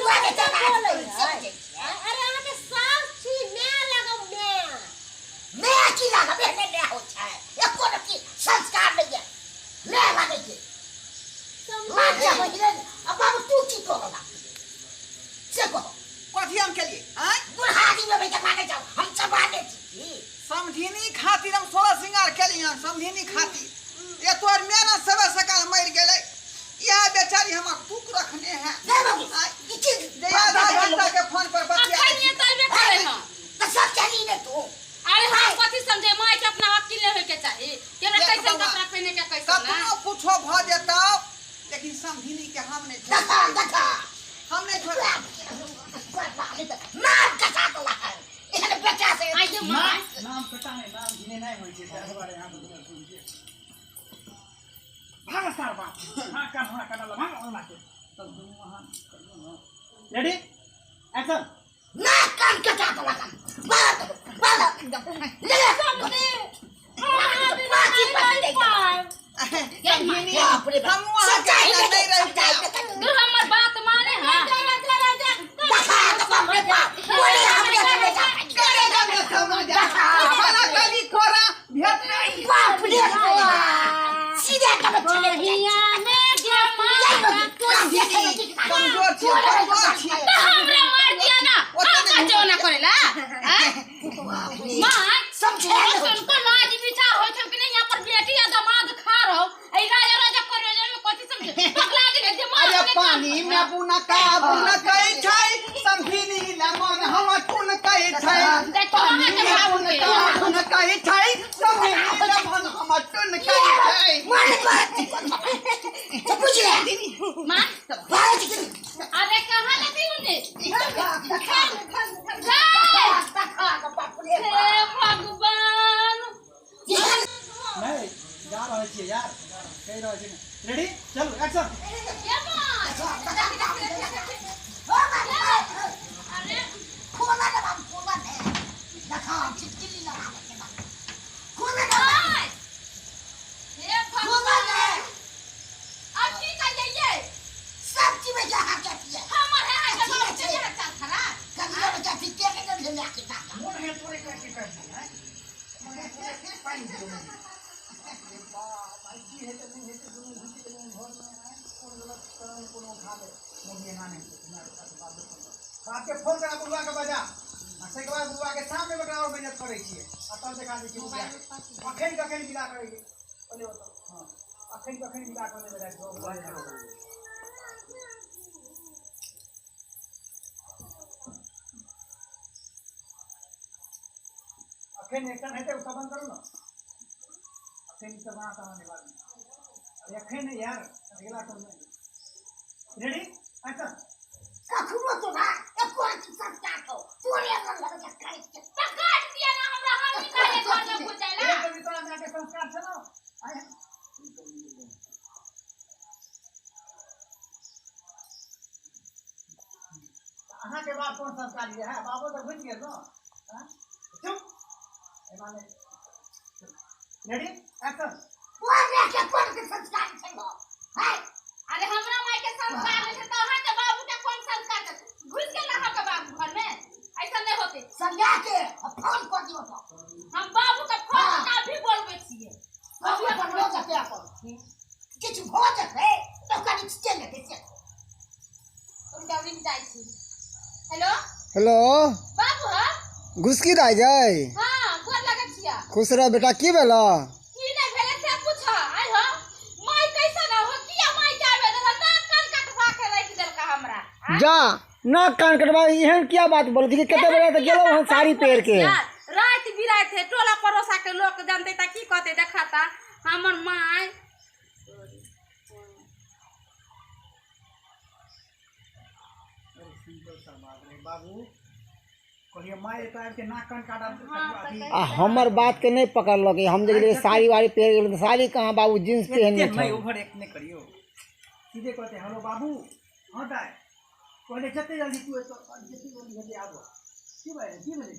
बाजे छै बोलै है। अरे अहाँ के सास छी, my लागब my. My की लागब, एहने my होइ छै, एको रत्ती संस्कार नहि ये, my लागै छै। लाज होइले। आ बाबू तू की कहला से कह। कथी हम केलिए आँय? बुढ़ा आदमी में बैठे माने जाओ, हम जवाने छी। समधिनी खातिर हम सोलह श्रृंगार केली हन, समधिनी खातिर। ये तोर मेना सबे सकाल मरि गेलै, इएह बेचारी हमर तुक रखने है। नहीं बाबू, आँय? ई की जे आधा घंटा के फोन पर बतिया अखन ये तो अयबे करे हन। तऽ सब चली ने तू। अरे हम कथी समझे, माय के अपना अकिल नहीं होय के चाही कि हमरा देख कैसन बौआ, कपड़ा पहने के कैसन ना। कतनो कुछो भऽ जेतौ लेकिन समधिनी के हम नहीं छोड़ब। देखा देखा, हम नहीं छोड़ब। नाम कटा देलक हन एहन बेटा से। आइ माय नाम कटा नहि, नाम घिने नहि होइ छै, ताहि दुआरे अहाँ बुझल सुनके भाग सार बाप। हाँ कान हमरा काटल भाग ओना के तब दुनू अहाँ करियौ ने। Ready action. नाक कान कटा देलक हन। बात बात ले ले बाकी पति दे। समधिनी, बाप रे बाप। हम वहाँ के सच्चाई नहीं दे, रहि सच्चाई पायब। दे। तू हमर बात माने। हां देखा तऽ बाप रे बाप, बोले हमरे से बेटा। करे जंग समाज खाना कली खोरा भेट नहीं। बाप रे बाप, सीधे कब चले बहिया में गे माय, समधिनी, कमजोर छी, कमजोर छी। तो हमरा मार दिया ना। ओते हम नहि का ना करेला हैं माय? समझे नहीं। तुमको लाज विचार होय छै कि नहीं? यहाँ पर बेटी या दामाद खा रहो, ऐ राजा राजा करे जे में कथी समझे, पगला गेले दिमाग अरे में काम पानी में बुनका बुनकै छै, समधिनी लमन हम टुनकै छै। पानी में बुनका बुनकै छै, समधिनी लमन हम टुनकै छै। मारे बाप तो बुझ ले। मां बाज के अरे कहाँ लगी उन्हें? देखा जय देखा बाप रे। हे भगवान। नहि जा रहल छियै यार, कहि रहल छी। रेडी चलू एक्शन। ये मां अरे खोला ने बाबू, खोला ने, देखा छिटकिली लगा दे के खोला ने। माय, हे खोला ने। भगवान, अब की कहिए? सब चीज में जहाँ के पिए हमर है है के बाप के चाल खराब। कभी बच्चा फिटे के नहीं ले के टाका। मोन है तोरे करके कर दी है पानि दियौ। बाप आई की हेतै नहि हेतै, दुनू घुसि गेलै घरमे। आँय, कोन गलत करन कोनो उठा ले मम्मी, एना नहि हेतै। हमरा बाप बापके फोन करा, बुढ़वा के बजा, आ ताहिके बाद बुढ़वा के सामने ओकरा आओर बेइज्जत करै छियै आ तब देखा दै छियै बुढ़िया के। अखन कखन विदा करै छै पहिले बताउ। हँ, अखन कखन विदा कऽ देबै राति। अखन एक्शन हेतै, ओ सब बंद करू ने। अखन ई सब अहाँ सामने बात। अरे अखन नहि यार, अगिला टर्न में। Ready action. कखनो तो ना एको रत्ती संस्कार छौ तोरे अंदर लगे के काटि के। तो काट दिया ना हमरा, हम निकाले घर में घुस जाइला। एक कभी तोरा माय के संस्कार छौ ने? आँय, अहाँके बाप कोन संस्कार ये है? बाबो तऽ घुसि गेल ने। आँय? चुप, एना नहि। Ready action. तोरे के कोन के संस्कार छै हो है? अरे हमरा माय के संस्कार नहीं छै त अहाँ के बाबू के कोन संस्कार छै? घुस गेल अहाँ के बाबू घर में, ऐसा नहीं होते। समझा के आ फोन कर दियो तो। हम बाबू के फोन हाँ। का भी बोलबै छियै। बाबू अपन हो जेतै, अपन किछु भऽ जेतै तऽ कनि चलि जेतै से। हम डबरी में जाइ छी। हेलो। हेलो। बाबू। हाँ। घुसकी दाइ गई? हाँ, गोर लगै छियै। खुश रह बेटा, की भेलो? की नहीं भेलै से पूछ। आइ हो माय कैसन हो? किया माय के आबे देलक? नाक कान कटवा के राखि देलका हमरा। आँय? जा ना कान कटवा, एहन किया बात बोलै छी? कते बेरा तऽ गेलहुँ हन साड़ी पहिर के। राति बिराति है, टोला पड़ोसा के लोक जानते त की कहते? देखाता हमर my. Simple सा बात रहै बाबू, कहलियै माय एतऽ आबि के नाक कान काटब अथी। आ हमर बात के नहि पकड़लक। हम जे गेलियै साड़ी वाड़ी पहिर गेलहुँ तऽ साड़ी कहाँ बाबू, जींस पहिरने एते नहि छल। ओवर एक्ट नहि करियौ, सीधे कहते हेलो बाबू। हाँ दाइ, कहले जते जल्दी तू एतऽ जते जल्दी हेतै आबऽ। की भेलै, की भेलै?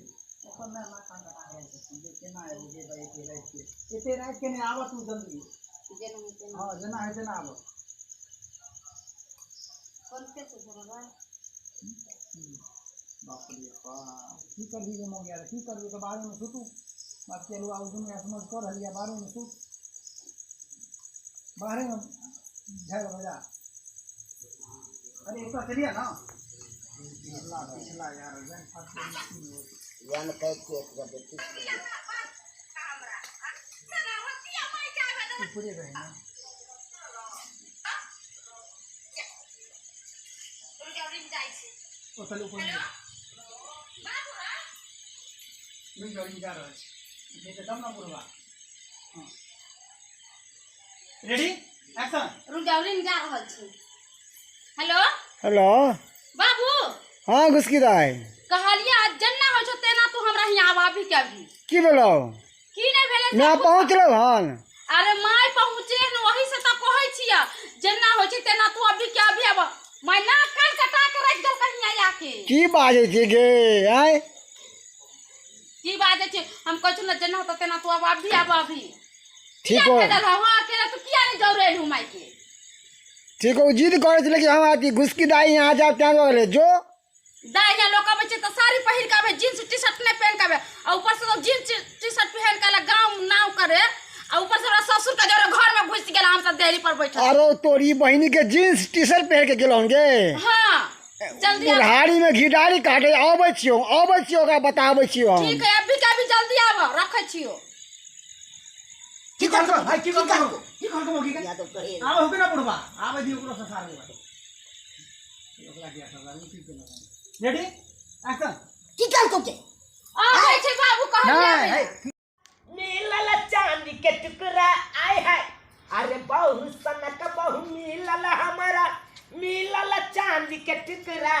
अपन माय नाक कान कटा के राखि देलखिन जे केना एबो गे भाइ एते रातिके, एते रातिके नहि आबऽ तू जल्दी। हाँ, जेना होइ तेना आबऽ। फोन पे से धरबै। बाप रे बाप, की करबी रे मौगिया, की करबी? तऽ बाहरेमे सुतू। बाप, चलू आब दुनू ऐश कऽ रहलियै। बाहरेमे सुत, बाहरेमे झाड़ि बजा। अरे एक चलिए ना, पिछला पिछला यार। यान कह के एक जब ऊपरे रहे ना। ओ चलू, ऊपर रुकि जाओ, जा रहल छी जेतै तब ने बुढ़वा। हँ, रेडी, एक्शन। रुक जाउ, रिंग जा रहल छी। हेलो। हेलो। बाबू। हाँ घुसकी दाइ। कहलिए आज जेना होइ छौ तेना तू हमरा हियाँ आब अभी के अभी। की भेलौ? की नहि भेलै? मैं पहुँचलहुँ हन। अरे my पहुँचे न, वही से तऽ कहै छियै, जेना होइ छै तेना तू अभी के अभी आब। My नाक कान कटा के राखि देलकै हियाँ आके। की बाजै छी गे आँय? की बाजै छी? हम कहै छी ने, जेना होतौ तेना तू आब, अभी आब, अभी। ठीक किया हो। भेजल हँ? हँ, अकेला तू किया नहि जौरेलहु माय के? ठीक हो, जिद करै छलै कि हम अथी घुसकी दाइ यहाँ जाब, तेँ दुआरे जो। दाइ यहाँ लोक अबै छै तऽ साड़ी पहिर के आबै, जींस टी शर्ट नहि पहिन के आबै। आ ऊपर से तो जींस टी शर्ट पहिन के आयल गाँव नाव करे, आ ऊपर से हमरा ससुर के जरे घर में घुसि गेल, हम सब देहरी पर बैठल। अरे तोरी बहिनी के जींस टी शर्ट पहिर के गेलहुँ गे? हाँ, जल्दी आब। बुढ़ारी में घी डाली काटे। अबै छियौ, अबै छियौ, ओकरा बताबै छियौ हम। ठीक है, अभी के अभी जल्दी आब, रखै छियौ। की कहलको भाई? की कहलको? की कहलको मौगी के? यादव कहे। आबै होके ना बुढ़वा, आबै दियौ ओकरो ससार लेबै। ओकरा किया ससार? की केलक? Ready, action. की कहलको के? आबै छै बाबू, कहलिए। नहीं। आबै। मिलल चांदी के टुकड़ा, आय हाय, अरे बहु सनक बहु मिलल हमारा, मिलल चांदी के टुकड़ा,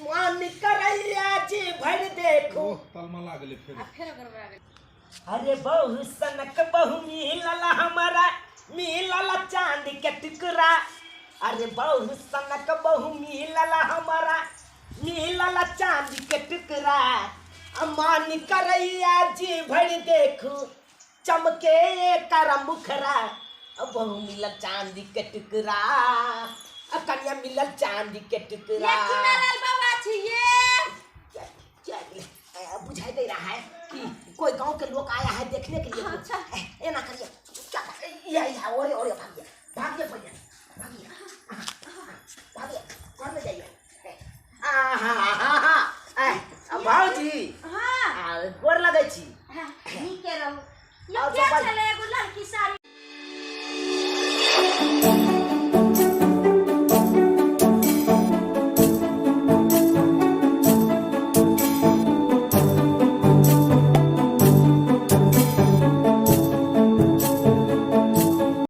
मन करैया जी भर देखो। तलमला गेलै फेर। अरे बहु सनक बहु मिलल हमारा, मिलल चांदी के टुकड़ा। अरे बहु सनक बहु मिलल हमारा, मिलल चांदी के टुकड़ा, अमान करैया जी भर देखू, चमके कर मुखरा। बहु मिलल चांदी के टुकड़ा, अ कन्या मिलल चांदी के टुकड़ा। ये चुनालाल बाबा छिए। क्या बुझाई दे रहा है कि कोई गांव के लोग आया है देखने के लिए। अच्छा। ए ना करिए, क्या ये ओरे ओरे, भागिए भागिए भैया।